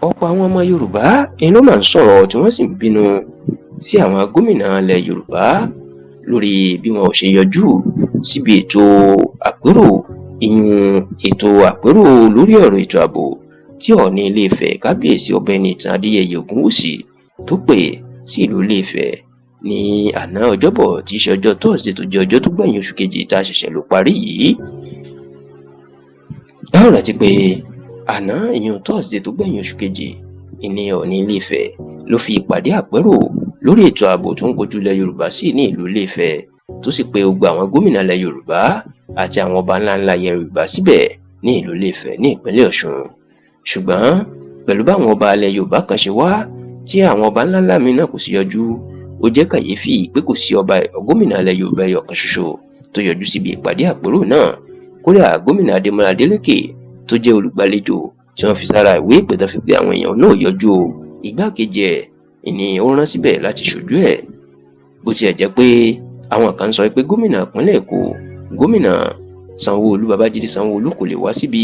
Ọ̀pọ̀ àwọn ọmọ Yorùbá ni ló máa ń sọ̀rọ̀ tí wọ́n sì ń bínú sí àwọn gómìnà ilẹ̀ Yorùbá lórí bí wọn ò ṣe yọjú síbi ètò àpérò, ìyún ètò àpérò lórí ọ̀rọ̀ ètò ààbò tí Ọọ̀ni Ilé-Ifẹ̀, Kábíyèsí Ọba Ẹnìtàn Adéyẹyè Ògúnwùsì, tó pè sí ìlú Ilé-Ifẹ̀ ní àná Ọjọ́bọ̀, tí í ṣe ọjọ́ Thursday tó jẹ́ ọjọ́ tó gbẹ̀yìn oṣù kejì tá a ṣẹ̀ṣẹ̀ lò parí yìí. Ẹ ó rántí pé àná, ìyún Thursday tó gbẹ̀yìn oṣù kejì, ìní Ọọ̀ni Ilé-Ifẹ̀ ló fi ìpàdé àpérò lórí ètò ààbò tó ń kojú ilẹ̀ Yorùbá sí ní ìlú Ilé-Ifẹ̀, tó sì pe gbogbo àwọn gómìnà ilẹ̀ Yorùbá àti àwọn ọba ńláńlá Yorùbá síbẹ̀ ní ìlú Ilé-Ifẹ̀ ní ìpínlẹ̀ Ọ̀ṣun. Ṣùgbọ́n pẹ̀lú báwọn ọba ilẹ̀ Yorùbá kan ṣe wá, tí àwọn ọba ńláńlá míì náà kò sì yọjú, ó jẹ́ kàyéfì pé kò sí ọba gómìnà ilẹ̀ Yorùbá ẹyọ kan ṣoṣo tó yọjú síbi ìpàdé àpérò náà. Kódà, gómìnà Adémọlá Adélékè tó jẹ́ olùgbàlejò tí wọ́n fi sára ìwé ìpè tó fi pé àwọn èèyàn náà yọjú o, igbákejì ẹ̀ ni ó rán síbẹ̀ láti ṣojú ẹ̀. Bó tiẹ̀ jẹ́ pé àwọn kan sọ pé gómìnà ìpínlẹ̀ Èkó, gómìnà Sanwó-Olú, Babájídé Sanwó-Olú, kò lè wá síbi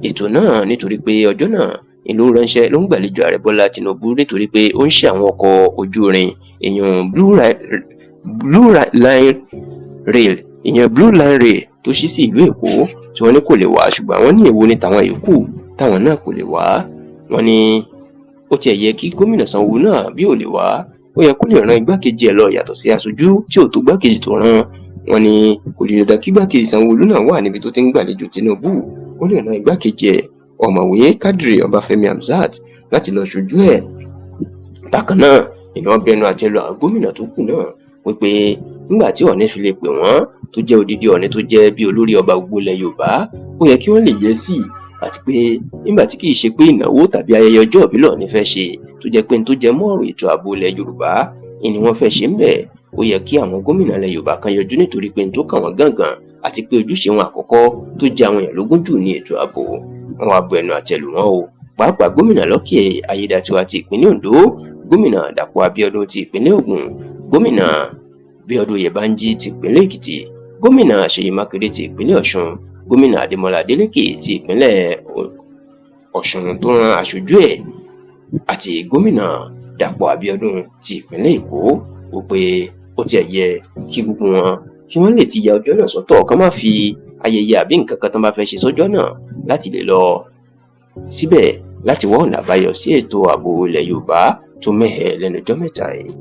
ètò náà nítorí pé ọjọ́ náà ló ránṣẹ́ ló ń gbàlejò ààrẹ Bọ́lá Tinubu, nítorí pé ó ń ṣe àwọn ọkọ̀ ojú irin, ìyún Blue Line Rail, ìyẹn Blue Line Rail tó ṣí sí ìlú Èkó, tí wọ́n ní kò lè wá. Ṣùgbọ́n wọ́n ní èwo ni tàwọn yòókù táwọn náà kò lè wá? Wọ́n ní ó tiẹ̀ yẹ kí gómìnà Sanwó-Olú náà, bí ò lè wá, ó yẹ kó lè rán igbákejì ẹ̀ lọ, yàtọ̀ sí aṣojú tí ò tó igbákejì tó rán. Wọ́n ní kò di dandan kí igbákejì Sanwó-Olú náà wà níbi tó ti ń gbàlejò Tinubu. Ó lè rán igbákejì ẹ̀, Ọ̀mọ̀wé Quadri Ọbáfẹ́mi Hamzat, láti lọ ṣojú ẹ̀. Bákan náà ni wọ́n bẹnu àtẹ́ lu àwọn gómìnà tó kù náà wípé nígbà tí Ọọ̀ni fi lè pè wọ́n, tó jẹ́ odidi Ọọ̀ni, tó jẹ́ bí olórí ọba gbogbo ilẹ̀ Yorùbá, ó yẹ kí wọ́n lè yẹ sí i, àti pé nígbà tí kì í ṣe pé ìnáwó tàbí ayẹyẹ ọjọ́ ìbí lỌ̀ọ̀ni fẹ́ ṣe, tó jẹ́ pé n tó jẹ mọ́ ọ̀rọ̀ ètò ààbò ilẹ̀ Yorùbá ni wọ́n fẹ́ ṣe ń bẹ̀, ó yẹ kí àwọn gómìnà ilẹ̀ Yorùbá kan yọjú, nítorí pé n tó kàn wọ́n gángan àti pé ojúṣe wọn àkọ́kọ́ tó jẹ àwọn èèyàn lógún jù ní ètò ààbò. Wọn wá bu ẹnu àtẹ́ lù wọ́n o, pàápàá gómìnà Lucky Ayédàtiwa ti ìpínlẹ̀ Ondo, gómìnà Dàpọ̀ Abíọ́dún ti ìpínlẹ̀ Ògùn, gómìnà Bíọ́dún Oyèbánjí ti ìpínlẹ̀ Èkìtì, gómìnà Ṣèyí Mákindé ti ìpínlẹ̀ Ọ̀ṣun, gómìnà Adémọlá Adélékè ti ìpínlẹ̀ Ọ̀ṣun tó rán aṣojú ẹ̀, àti gómìnà Dàpọ̀ Abíọ́dún ti ìpínlẹ̀ Èkó, wípé ó tiẹ̀ yẹ kí gbogbo wọn kí wọ́n lè ti ya ọjọ́ náà sọ́tọ̀, kán má fi ayẹyẹ àbí nǹkan kan tán bá fẹ́ ṣe sọ́jọ́ náà láti lè lọ síbẹ̀ láti wá ọ̀nà àbáyọ sí ètò ààbò ilẹ̀ Yorùbá tó mẹ́hẹ lẹ́nu ọjọ́ mẹ́ta yìí.